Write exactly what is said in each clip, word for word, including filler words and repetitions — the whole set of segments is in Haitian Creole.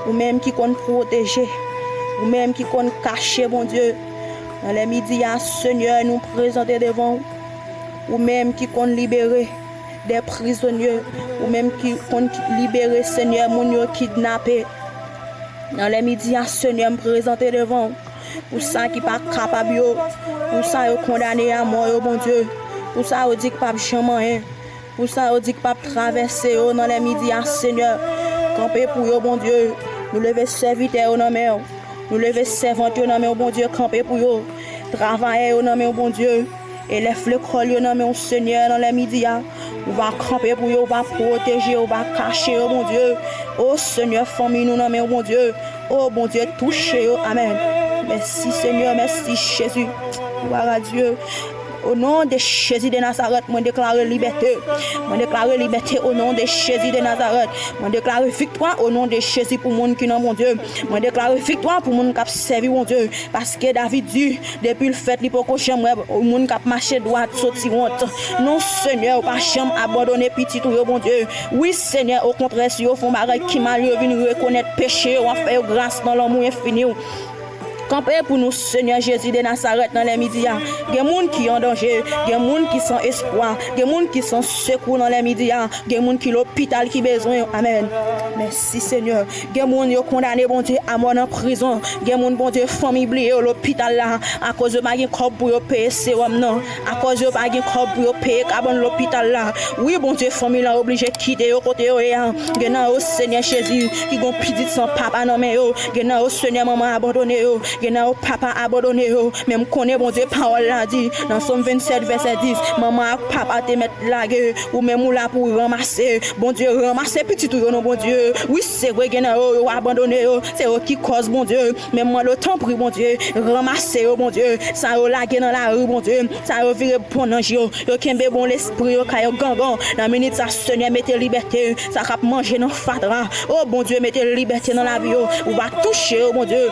Ou menm ki konn pwoteje, ou menm ki konn kache, Bondye. Nan lè midi a, Senyè, nou prezante devan w. Ou menm ki konn libere dè prizonye, ou menm ki konn libere, Senyè, moun yo kidnape. Nan lè midi a, Senyè, m prezante devan w pou sa ki pa kapab yo, pou sa yo kondane a mò yo, Bondye, pou sa yo di k p ap janm anyen, pou sa yo di k p ap travèse yo nan lè midi a, Senyè. Kanpe pou yo, Bondye. Nou leve sèvitè yo nan men w. Nou leve sèvant yo nan men w, Bondye. Kanpe pou yo. Travayè yo nan men w, Bondye. Elèv lekòl yo nan men w, Senyè, nan lè midi a. Ou va kanpe pou yo, ou va pwoteje yo, ou va kache yo, Bondye. O Senyè, fanmi nou nan men w, Bondye. O Bondye, touche yo. Amèn. Mèsi, Senyè. Mèsi, Jezi. Gloire à Dieu. O non de Jezi de Nazarèt, mwen deklare libète. Mwen deklare libète o non de Jezi de Nazarèt. Mwen deklare viktwa o non de Jezi pou moun ki nan Bondye. Mwen deklare viktwa pou moun k ap sèvi Bondye. Paske David di, depi l fèt, li poko janm wè moun k ap mache dwat soti wont. Non, Senyè, ou pa janm abandone pitit ou yo, Bondye. Wi, Senyè, okontrè, si yo fè yon bagay ki mal, yo vin rekonèt peche yo, w ap fè yo gras nan lanmou enfini w. Kanpe pou nou, Senyè Jezi de Nazarèt, nan lè midi a. Gen moun ki an danje, gen moun ki san espwa, gen moun ki san sekou nan lè midi a, gen moun ki lopital ki bezwen yo. Amèn. Mèsi, Senyè. Gen moun yo kondane, Bondye, a mò nan prizon. Gen moun, Bondye, fanmi bliye yo lopital la, akoz yo pa gen kòb pou yo peye sewòm nan, akoz yo pa gen kòb pou yo peye kabann lopital la. Wi, Bondye, fanmi lan oblije kite yo kote yo ye a. Gen nan yo, Senyè Jezi, ki gon pitit san papa nan men yo. Gen nan yo, Senyè, manman abandone yo. Gen nan yo, papa abandone yo. Men m konnen, Bondye, pawòl la di, nan Sòm vennsèt, vèsè dis, manman ak papa te mèt lage, ou menm ou la pou ranmase. Bondye, ranmase pitit ou yo, non, Bondye. Wi, se vre, gen nan yo, yo abandone yo. Se yo ki kòz, Bondye. Men m mande w, tanpri, Bondye, ranmase yo, Bondye. Sa yo lage nan lari, Bondye. Sa yo vire bon nanj yo. Yo kenbe bon lespri yo, kay yo gangan. Nan minit sa, Senyè, mete libète. Sa k ap manje nan fatra. O, Bondye, mete libète nan lavi yo. Ou va touche yo, Bondye.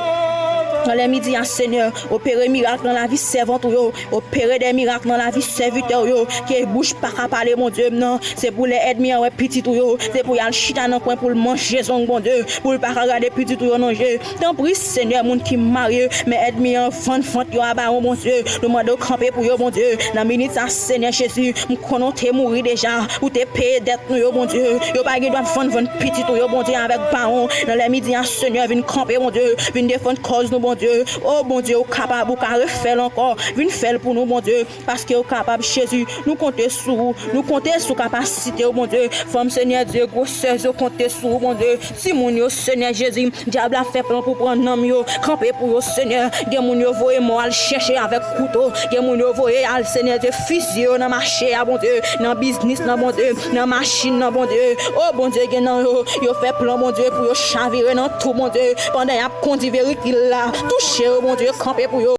Nan lè midi a, Senyè, opere mirak nan lavi sèvant ou yo. Opere de mirak nan lavi sèvitè w yo. Ke bouch pa ka pale, Bondye m nan. Se pou lè ènmi an wè pitit ou yo. Se pou y al chita nan kwen pou l manje zong, Bondye. Pou l pa ka gade pitit ou yo nan je. Tanpri, Senyè, moun ki marye, men ènmi an vann vant yo a bawon, Bondye. Nou mande w kanpe pou yo, Bondye. Nan minit sa, Senyè Jezi, m konnen w te mouri deja. Ou te peye dèt nou yo, Bondye. Yo pa gen dwa vann, vann pitit ou yo, Bondye, avèk bawon. Nan lè midi a, Senyè, vin kanpe, Bondye. Vin defann kòz nou, Bondye. O, Bondye, ou kapab, ou ka refè l ankò. Vin fè l pou nou, Bondye. Paske ou kapab, Jezi. Nou konte sou ou. Nou konte sou kapasite w, Bondye. Fanm, Senyè Dye, gwosèz yo konte sou ou, Bondye. Timoun yo, Senyè Jezi. Dyab la fè plan pou pran nanm yo. Kanpe pou yo, Senyè. Gen moun yo voye mò al chèche avèk kouto. Gen moun yo voye al, Senyè Dye, fizye yo nan mache a, Bondye. Nan biznis nan, Bondye. Nan machin nan, Bondye. O, Bondye, gen nan yo. Yo fè plan, Bondye, pou yo chavire nan tou, Bondye. Pandan y ap kondi veyikil la. Touche yo, Bondye. Kanpe pou yo.